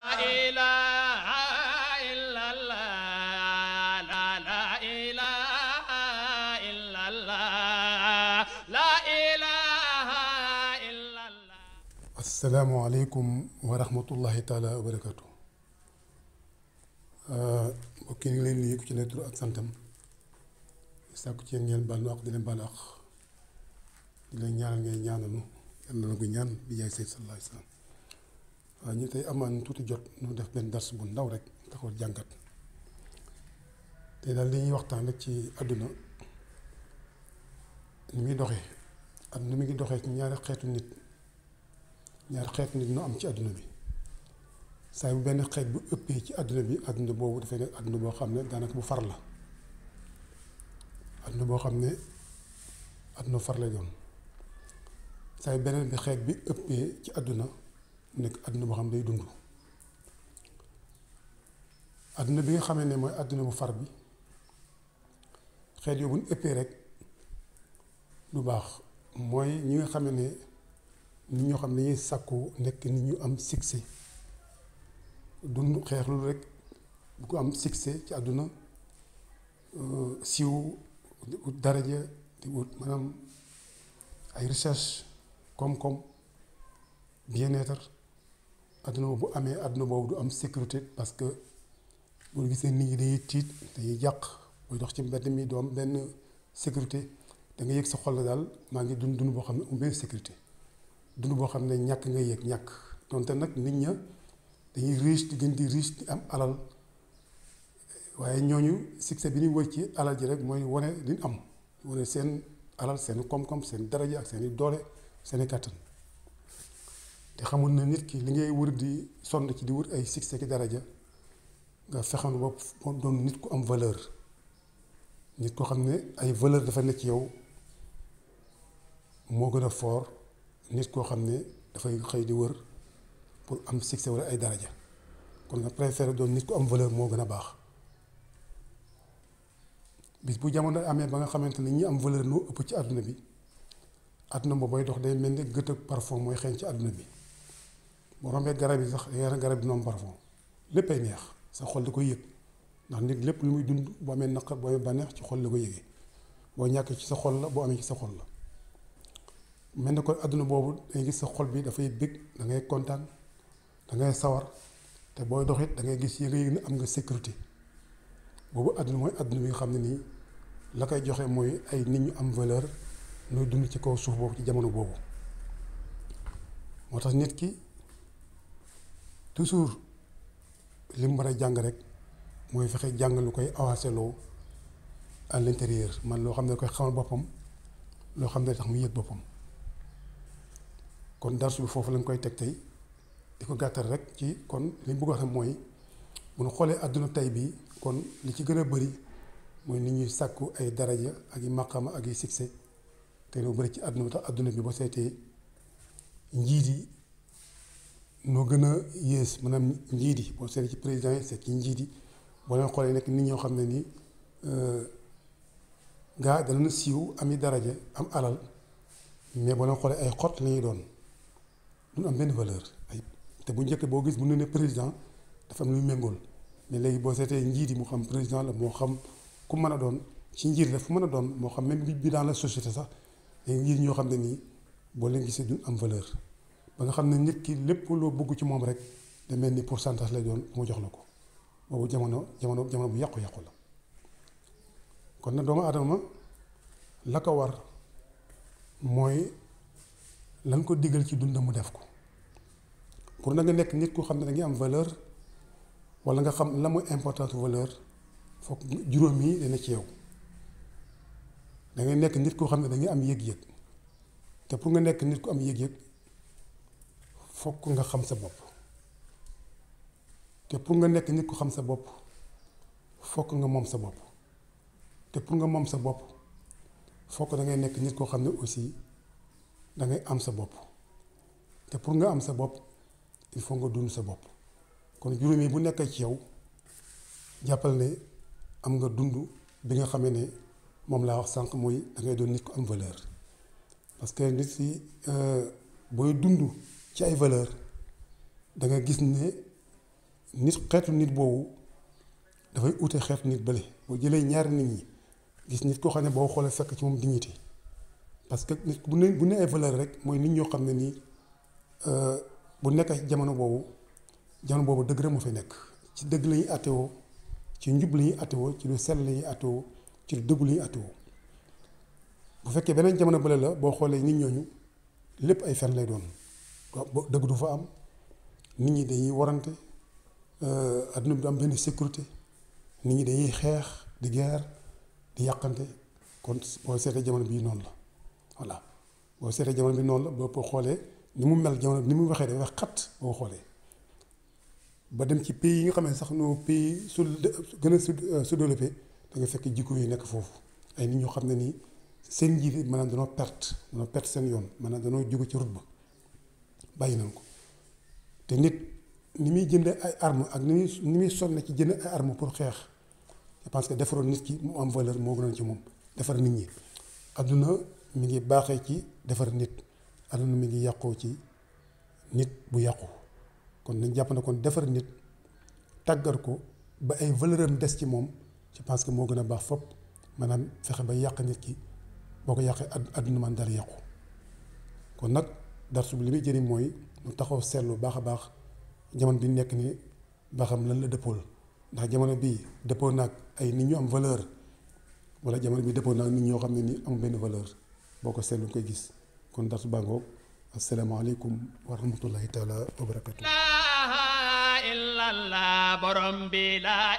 إله إلا الله لا لا إله إلا الله لا إله إلا الله. السلام عليكم ورحمة الله تعالى وبركاته. mbokk yi ñu ngi leen nuyu ku ci ne tur ak santam sàkku ci yéen ngeen baal nu ak di leen baal ak di leen ñaanal ngeen ñaanal nu yàlla na ko ñaan bi jaay Seyd sallallahu alayhi wa sallam. waaw ñu tey amaan tuuti jot ñu def benn dars bu ndaw rek taxawal jàngat tey daal li ñuy waxtaan rek ci àdduna ni muy doxee ak ni mu ngi doxee ci ñaari xeetu nit ñu am ci àdduna bi. saa bu benn xeet bu ëppee ci àdduna bi àdduna boobu dafay nekk àdduna boo xam ne daanaka bu far la àdduna boo xam ne àdduna far lay doon saa yu beneen bi xeet bi ëppee ci àdduna nekk àdduna boo xam ne day dund. àdduna bi nga xamee ne mooy àdduna bu far bi xeet yooyu bu ñu ëppee rek du baax mooy ñi nga xam ne nit ñoo xam ne dañuy sàkku nekk nit ñu am succès. dund xeex lu rek bu ko am succès ci àdduna siiw di wut daraja di wut maanaam ay recherche koom-koom bien-être àdduna boobu bu amee àdduna boobu du am sécurité parce que boo gisee nit ñi dañuy tiit dañuy jàq booy dox ci mbedd mi doo am benn sécurité da nga yëg sa xol la daal maa ngi dund boo xam ne am benn sécurité dund boo xam ne ñàkk nga yëg ñàkk donte nag nit ña dañuy riche di gën di riche di am alal waaye ñooñu succès bi ñuy wër ci alal ji rek mooy wane li ñu am wane seen alal seen koom-koom seen daraja ak seen i doole seen i kàttan te xamul na nit ki li ngay wër di sonn ci di wër ay succès ki daraja nga fexoon bopp moom doon nit ku am valeur nit koo xam ne ay valeur dafa nekk ci yow moo gën a fort nit koo xam ne dafay xëy di wër pour am succès wala ay daraja kon nga préféré doon nit ku am valeur moo gën a baax bis bu jamono amee ba nga xamante ne ñi am valeur noo ëpp ci àdduna bi àdduna boobu booy dox day mel ni gët ak parfum mooy xeeñ ci àdduna bi boo rombee garab yi sax yaram garab yi noom parfum léppay neex sa xol da koy yëg ndax nit lépp lu muy dund boo amee naqar boo amee bànneex ci xol la ko yëgee boo ñàkkee ci sa xol la boo amee ci sa xol la mel na kon àdduna boobu dangay gis sa xol bi dafay bég da ngay kontaan da ngay sawar te booy doxit da ngay gis yëg ne am nga sécurité boobu àdduna mooy àdduna bi nga xam ne nii la koy joxe mooy ay nit ñu am valeur ñooy dund ci kaw suuf boobu ci jamono boobu. moo tax nit ki toujours li mu war a jàng rek mooy fexe jàng lu koy avancé loo à l'intérieur man loo xam ne da koy xamal boppam loo xam ne tax mu yëg boppam. kon darsu bi foofu lañ koy teg tey di ko gàttal rek ci kon li ñu bëgg a xam mooy bu ñu xoolee àdduna tey bii kon li ci gën a bëri mooy nit ñuy sàkku ay daraja ak i maqama ak i succès te lu bëri ci àdduna bi tax àdduna bi boo seetee njiit yi noo gën a yées maanaam njiit yi boo seetee ci président yi seet ci njiit yi boo leen xoolee nekk nit ñoo xam ne nii gaa dana siiw am i daraja am alal mais boo leen xoolee ay xott la ñuy doon duñ am benn valeur ay te bu njëkk boo gis bu ñu ne président dafa am lu méngool mais léegi boo seetee njiit yi moo xam président la moo xam ku mën a doon ci njiit la fu mën a doon moo xam même bi dans la société sax léegi njiit ñoo xam ne nii boo leen gisee duñ am valeur ba nga xam ne nit ki lépp loo bëgg ci moom rek da mel ni pourcentage lay doon mu jox la ko boobu jamono bu yàqu-yàqu la kon nag doomu aadama la ko war mooy lan ko digal ci dund mu def ko pour na nga nekk nit ku xam ne da ngay am valeur wala nga xam la muy importance valeur foog juróom yi dana ci yow da ngay nekk nit koo xam ne da ngay am yëg-yëg te pour nga nekk nit ku am yëg-yëg fokk nga xam sa bopp te pour nga nekk nit ku xam sa bopp fokk nga moom sa bopp te pour nga moom sa bopp fokk da ngay nekk nit koo xam ne aussi da ngay am sa bopp te pour nga am sa bopp il faut nga dund sa bopp kon juróom yi bu nekkee ci yow jàppal ne am nga dund bi nga xamee ne moom laa wax sànq mooy da ngay doon nit ku am valeur parce que nit si booy dund ci ay valeur da nga gis ne nit xeetu nit boobu dafay ute xeetu nit bële boo jëlee ñaari nit ñi gis nit koo xam ne boo xoolee fekk ci moom dignité parce que nit bu ne ay valeur rek mooy nit ñoo xam ne nii bu nekk jamono boobu dëgg rek moo fi nekk ci dëgg la ñuy attewoo ci njub la ñuy attewoo ci lu sell la ñuy attewoo ci lu dëggu la ñuy attewoo bu fekkee beneen jamono bële la boo xoolee nit ñooñu lépp ay fen lay doon waaw dëgg du fa am nit ñi dañuy warante adduna bi du am benn sécurité nit ñi dañuy xeex di guerre di yàqante kon boo seetee jamono bii noonu la voilà boo seetee jamono bi noonu la boo xoolee ni mu mel jamono ni mu waxee dafa xat boo xoolee ba dem ci pays yi nga xam ne sax no pays gën a sous-développé da nga fekk jikko yi nekk foofu ay nit ñoo xam ne nii seen njiit maanaam danoo perte seen yoon maanaam danoo jóge ci route ba bàyyi nañ ko te nit ni muy jëndee ay armes ak ni muy sonne ci jënd ay armes pour xeex je pense que defaroon nit ki mu am valeur moo gënoon ci moom defar nit ñi adduna mi ngi baaxee ci defar nit adduna mi ngi yàqoo ci nit bu yàqu kon nañ jàpp ne kon defar nit tàggat ko ba ay valeur am des ci moom je pense que moo gën a baax fopp maanaam fexe ba yàq nit ki boo ko yàqee adduna man dal yàqu kon nag darsu bi li muy jëriñ mooy mu taxaw seetlu baax a baax jamono bi nekk ni ba xam lan la dëppool ndax jamono bii dëppoo naag ay nit ñu am valeur wala jamono bi dëppoo naag nit ñoo xam ne ni am benn valeur boo ko seetlu koy gis kon darsu baa ngoog asalaamaaleykum wa rahmatullahi taala wa barakatu la ilaha illallah borom bi la